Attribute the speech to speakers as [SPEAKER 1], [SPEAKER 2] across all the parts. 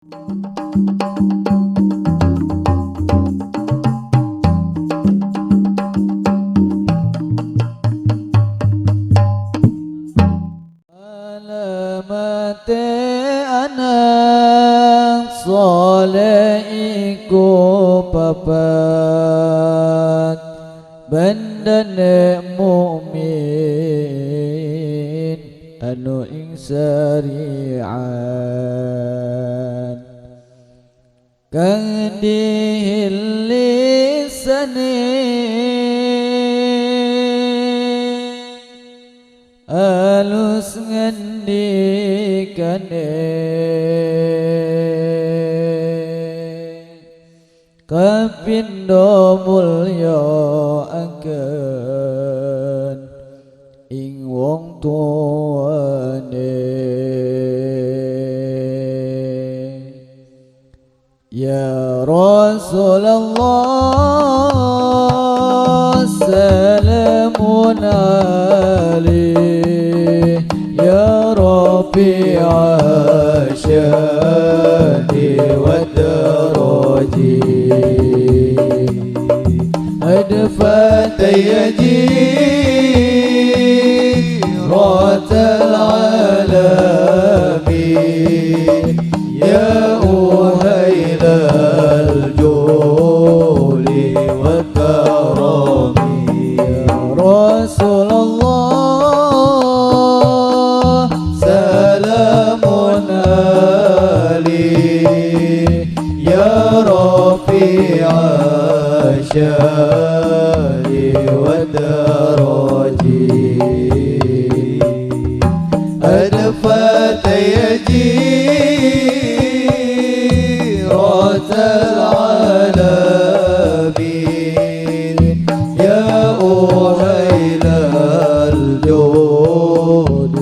[SPEAKER 1] Alamate anak soleh iku papat bendane mukmin anu ing syariat kang dihilisane alus ngendikane kapindo mulya akan ing wong tuane. Ya Rasulullah salamun alaih ya Rabbi asyadi wa daraji adfat yaji ratal alamin ya أهيل الجود والكرم يا رسول الله سلام عليك يا رفيع الشان والدرج أدفت يجي العالمين يا أهيل الجود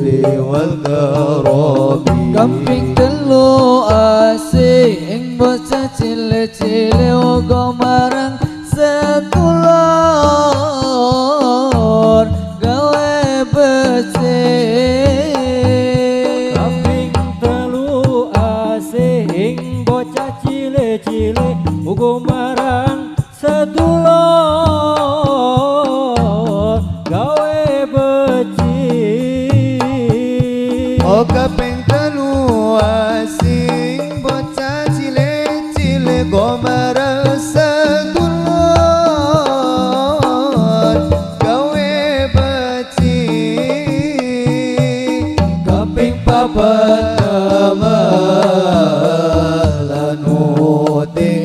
[SPEAKER 1] والكرم. Kaping telu asih ing bocah cilik-cilik uga marang sedulur gawe becik.
[SPEAKER 2] Kaping telu asih ing bocah cilik-cilik uga marang sedulur gawe becik.
[SPEAKER 3] Oh kaping telu asing bocah cilik-cilik go marang sedulur gawe becik.
[SPEAKER 1] Kaping papat amalan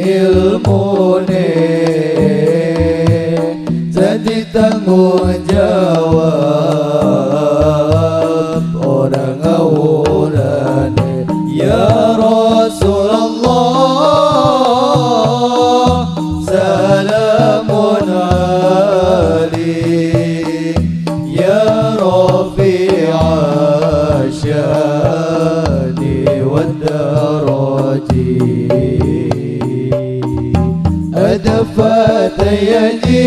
[SPEAKER 1] ilmune jadi tanggung jawab orang ngawurane. Ya Rasulullah salamun alaik ya rafi'a syani wad daraji أدفت يجيرة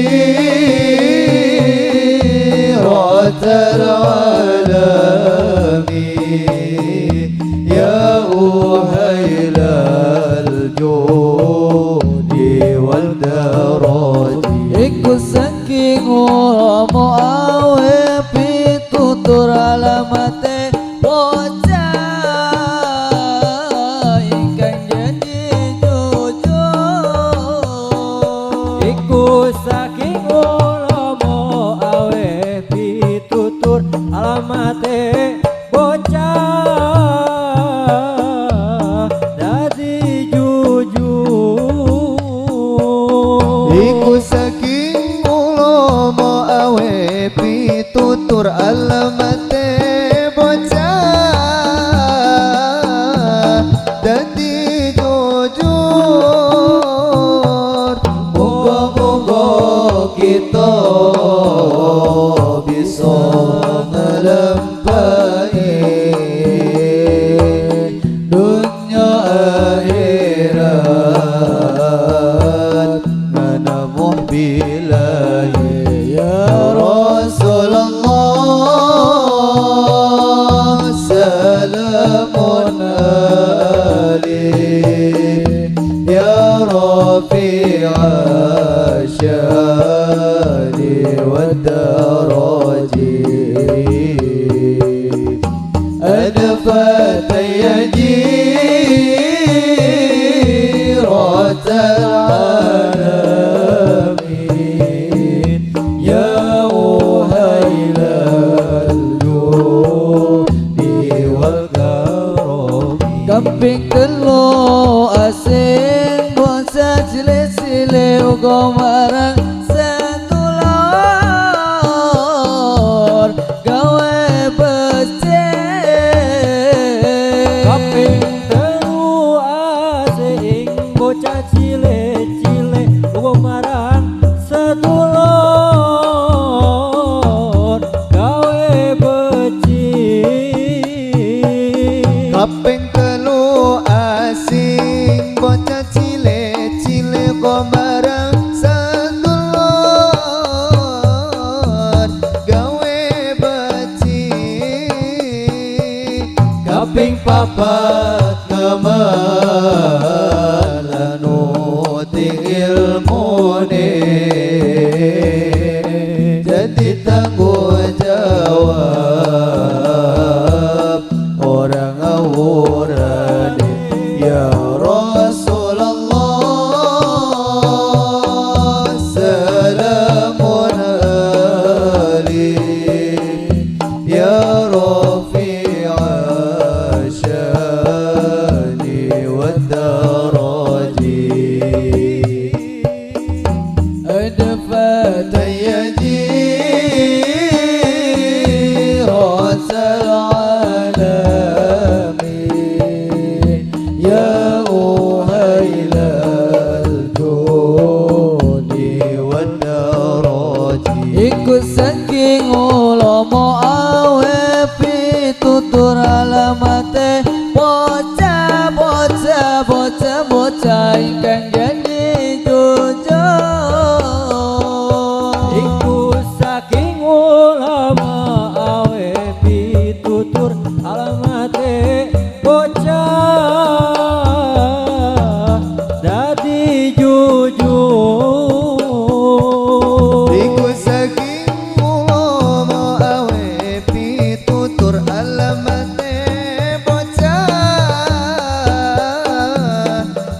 [SPEAKER 1] العالمين يا أهيل الجود والدرج. Iku saking ulama awe pitutur alamate bocah ingkang jadi jujur.
[SPEAKER 2] Iku saking ulama awe pitutur alamate bocah dadi jujur.
[SPEAKER 3] رفيع الشان والدرج. أدفت يجيرة العالمين يا أهيل الجود والكرم.
[SPEAKER 1] Kaping telu asing bocah cilik-cilik uga marang sedulur gawe becik.
[SPEAKER 2] Kaping telu asing bocah cilik-cilik uga marang sedulur gawe becik.
[SPEAKER 3] Kaping telu asing bocah cilik-cilik kok marang sedulur gawe becik. Kaping papat ngemal nuti ilmune jadi tanggung jawab orang ngawurane. Ya Rasulullah salamun alaik ya rafi'a syani wad-daraji.
[SPEAKER 1] Adfat
[SPEAKER 3] يجيرة
[SPEAKER 1] العالمين يا أهيل الجود
[SPEAKER 3] والدرج.
[SPEAKER 1] Iku saking ulama awe pitutur alamate bocah bocah bocah bocah ingkang jadi jujur.
[SPEAKER 2] Iku saking ulama awe pitutur alamate bocah dadi jujur.
[SPEAKER 3] Iku saking ulama awe pitutur alamate bocah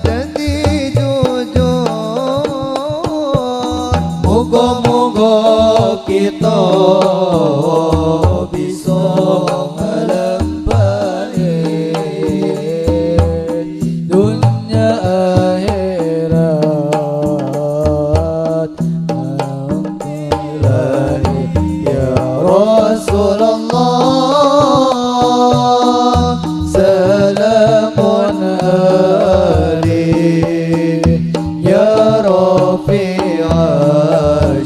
[SPEAKER 3] dadi jujur. Muga-muga kita bisa nglampahi
[SPEAKER 1] dunya akhirat.
[SPEAKER 3] Ilahi ya Rasulullah salamun alaik ya rafi'a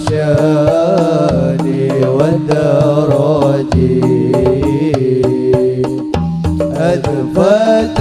[SPEAKER 3] syani wad-daraji. Adfat.